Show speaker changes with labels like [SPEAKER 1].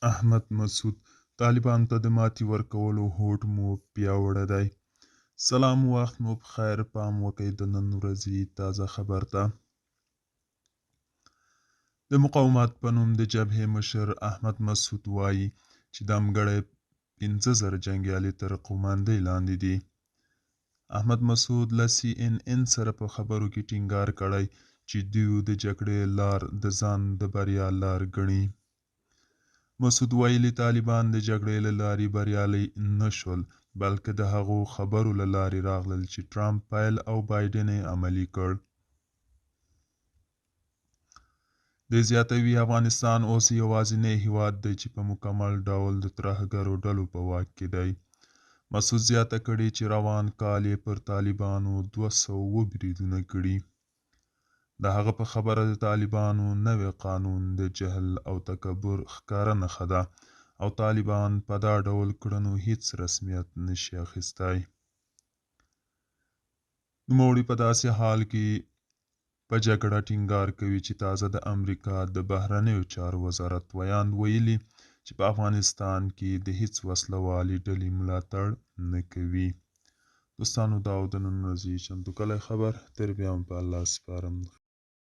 [SPEAKER 1] احمد مسعود، طالبانو ته د ماتې ورکولو هوډ مو پیاوړی دی. سلام وخت مو په خیر، پام وکړئ د نن ورځې تازه خبر ته. د مقاومت په نوم د جبهې مشر احمد مسعود وايي چې دمګړی 5000 جنګیالي تر قوماندې لاندې دي. احمد مسعود له سي ان ان سره په خبرو کې ټینګار کړی چې دوی د جګړې لار د ځان د بریا لار ګڼي. مسعود ویلي، طالبان د جګړې له لارې بریالي نه شول، بلکې د هغو خبرو له لارې راغلل چې ټرمپ پیل او بایډن یې عملي کړ. دی زیاتوي، افغانستان اوس یوازینی هیواد دی چې په مکمل ډول د ترهګرو ډلو په واک کې دی. مسعود زیاته کړې چې روان کال یې پر طالبانو 207 بریدونه کړي. د هغه په خبره، د طالبانو نوی قانون د جهل او تکبر ښکاره نښه ده او طالبان په دا ډول کړنو هیڅ رسمیت نشي اخیستی. نوموړي په داسې حال کې په جګړه ټینګار کوي چې تازه د امریکا د بهرنیو چارو وزارت ویاند ویلي چې په افغانستان کې د هیڅ وسله والې ډلې ملاتړ نه کوي. دوستانو، دا و د نن ورځې چمتو کلی خبر. تر بیا هم په الله سپارم.